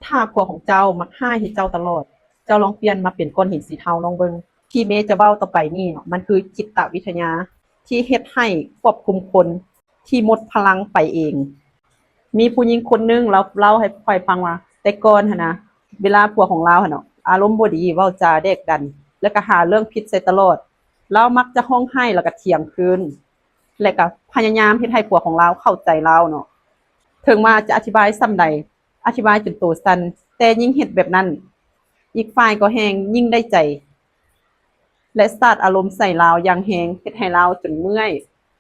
ຖ້າຜົວຂອງເຈົ້າມັກຮ້າຍໃຫ້ເຈົ້າຕະຫຼອດ, ເຈົ້າລອງປ່ຽນມາເປັນກ້ອນຫີນສີເທົາລອງເບິ່ງ. ທີ່ເມຈະເວົ້າຕໍ່ໄປນີ້ເນາະ, ມັນຄືຈິດຕະວິທະຍາທີ່ເຮັດໃຫ້ຄວບຄຸມຄົນທີ່ໝົດພະລັງໄປເອງ. ມີຜູ້ຍິງຄົນໜຶ່ງລາວເລົ່າໃຫ້ຂ້ອຍຟັງວ່າ ແຕ່ກ່ອນຫັ້ນນະ ເວລາຜົວຂອງລາວຫັ້ນເນາະ ອາລົມບໍ່ດີ, ເວົ້າຈາແດກດັນ ແລ້ວກໍຫາເລື່ອງຜິດໃສ່ຕະຫຼອດ, ລາວມັກຈະຮ້ອງໄຫ້ແລ້ວກໍຖຽງຄືນ ແລະກໍພະຍາຍາມເຮັດໃຫ້ຜົວຂອງລາວເຂົ້າໃຈລາວເນາະ. ເຖິງວ່າຈະອະທິບາຍສ່ຳໃດ, ອະທິບາຍຈົນໂຕສັ່ນ, ແຕ່ຍິ່ງເຮັດແບບນັ້ນ, ອີກຝ່າຍກໍແຮ່ງຍິ່ງໄດ້ໃຈ ແລະສາດອາລົມໃສ່ລາວຢ່າງແຮງ, ເຮັດໃຫ້ລາວຈົນເມື່ອຍ,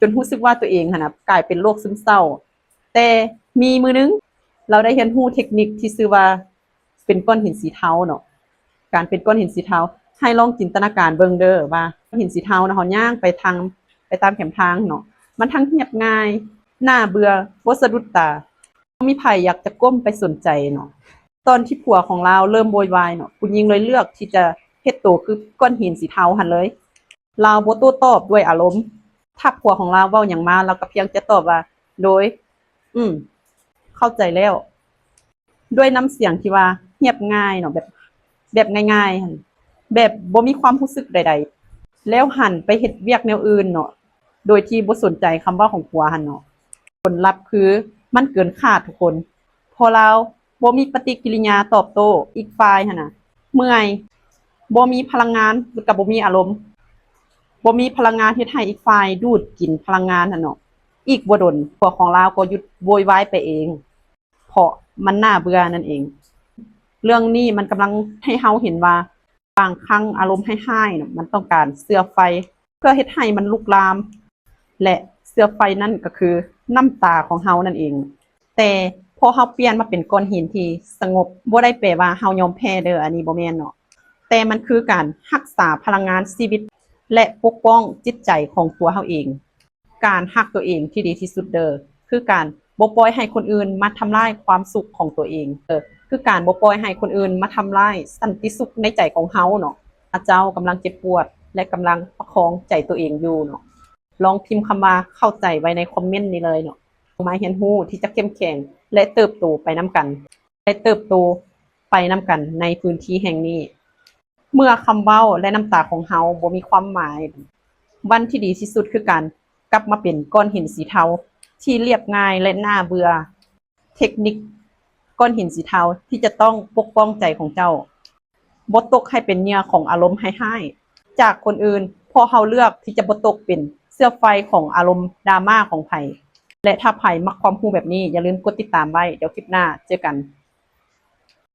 ຈົນຮູ້ສຶກວ່າຕົວເອງຫັ້ນນະກາຍເປັນໂລກຊຶມເສົ້າ. ແຕ່ມີມື້ໜຶ່ງ, ລາວໄດ້ຮຽນຮູ້ເທັກນິກທີ່ຊື່ວ່າ ເປັນກ້ອນຫີນສີເທົາເນາະ. ການເປັນກ້ອນຫີນສີເທົາ, ໃຫ້ລອງຈິນຕະນາການເບິ່ງເດີວ່າ ຫີນສີເທົານະ ເຮົາຍ່າງໄປທາງ, ໄປຕາມແຄມທາງເນາະ, ມັນທັງຮຽບງ່າຍ, ໜ້າເບື່ອ, ບໍ່ສະດຸດຕາ, ບໍ່ມີໃຜຢາກຈະກົ້ມໄປສົນໃຈເນາະ. ຕອນທີ່ຜົວຂອງລາວເລີ່ມໂວຍວາຍເນາະ, ຜູ້ຍິງເລີຍເລືອກທີ່ຈະເຮັດໂຕຄືກ້ອນຫີນສີເທົາຫັ້ນເລີຍ. ລາວບໍ່ໂຕ້ຕອບດ້ວຍອາລົມ. ຖ້າຜົວຂອງລາວເວົ້າຫຍັງມາ, ລາວກໍພຽງແຕ່ຕອບວ່າ ໂດຍ, ອືມ, ເຂົ້າໃຈແລ້ວ. ດ້ວຍນ້ຳສຽງທີ່ວ່າຮຽບງ່າຍເນາະ, ແບບ, ແບບງ່າຍໆຫັ້ນ, ແບບບໍ່ມີຄວາມຮູ້ສຶກໃດໆ, ແລ້ວຫັນໄປເຮັດວຽກແນວອື່ນເນາະ, ໂດຍທີ່ບໍ່ສົນໃຈຄຳເວົ້າຂອງຜົວຫັ້ນເນາະ. ຜົນລັບຄືມັນເກີນຄາດທຸກຄົນ, ເພາະລາວບໍ່ມີປະຕິກິລິຍາຕອບໂຕ້. ອີກຝ່າຍຫັ້ນນະເມື່ອຍ, ບໍ່ມີພະລັງງານ ແລ້ວກໍບໍ່ມີອາລົມ, ບໍ່ມີພະລັງງານເຮັດໃຫ້ອີກຝ່າຍດູດກິນພະລັງງານຫັ້ນເນາະ. ອີກບໍ່ດົນ, ຜົວຂອງລາວກໍຢຸດໂວຍວາຍໄປເອງ. ເພາະມັນໜ້າເບື່ອນັ້ນເອງ. ເລື່ອງນີ້ມັນກຳລັງໃຫ້ເຮົາເຫັນວ່າ ບາງຄັ້ງອາລົມຮ້າຍໆນະ ມັນຕ້ອງການເຊື້ອໄຟເພື່ອເຮັດໃຫ້ມັນລຸກລາມ ແລະ ເຊື້ອໄຟນັ້ນກໍຄືນ້ຳຕາຂອງເຮົານັ້ນເອງ. ແຕ່ພໍເຮົາປ່ຽນມາເປັນກ້ອນຫີນທີ່ສະຫງົບ ບໍ່ໄດ້ແປວ່າເຮົາຍອມແພ້ເດີ, ອັນນີ້ບໍ່ແມ່ນເນາະ, ແຕ່ມັນຄືການຮັກສາພະລັງງານຊີວິດ ແລະ ປົກປ້ອງຈິດໃຈຂອງຕົວເຮົາເອງ. ການຮັກຕົວເອງທີ່ດີທີ່ສຸດເດີ ຄືການບໍ່ປ່ອຍໃຫ້ຄົນອື່ນມາທຳລາຍຄວາມສຸກຂອງຕົວເອງ, ຄືການບໍ່ປ່ອຍໃຫ້ຄົນອື່ນມາທຳລາຍສັນຕິສຸກໃນໃຈຂອງເຮົາເນາະ. ຖ້າເຈົ້າກຳລັງເຈັບປວດ ແລະ ກຳລັງປະຄອງໃຈຕົວເອງຢູ່ເນາະ, ລອງພິມຄຳວ່າເຂົ້າໃຈໄວ້ໃນຄອມເມັນນີ້ເລີຍເນາະ. ເຮົາມາຮຽນຮູ້ທີ່ຈະເຂັ້ມແຂງ ແລະ ເຕີບໂຕໄປນຳກັນ, ແລະ ເຕີບໂຕໄປນຳກັນໃນພື້ນທີ່ແຫ່ງນີ້. ເມື່ອຄຳເວົ້າ ແລະ ນ້ຳຕາຂອງເຮົາບໍ່ມີຄວາມໝາຍ, ວັນທີ່ດີທີ່ສຸດຄືການກັບມາເປັນກ້ອນຫີນສີເທົາທີ່ລຽບງ່າຍ ແລະ ໜ້າເບື່ອ. ເທັກນິກກ້ອນຫີນສີເທົາທີ່ຈະຕ້ອງປົກປ້ອງໃຈຂອງເຈົ້າ ບໍ່ຕົກໃຫ້ເປັນເຫຍື່ອຂອງອາລົມຮ້າຍໆຈາກຄົນອື່ນ, ເພາະເຮົາເລືອກທີ່ຈະບໍ່ຕົກເປັນເຊື້ອໄຟຂອງອາລົມດຣາມາຂອງໃຜ. ແລະ ຖ້າໃຜມັກຄວາມຮູ້ແບບນີ້, ຢ່າລືມກົດຕິດຕາມໄວ້. ດຽວຄລິບໜ້າເຈີກັນ.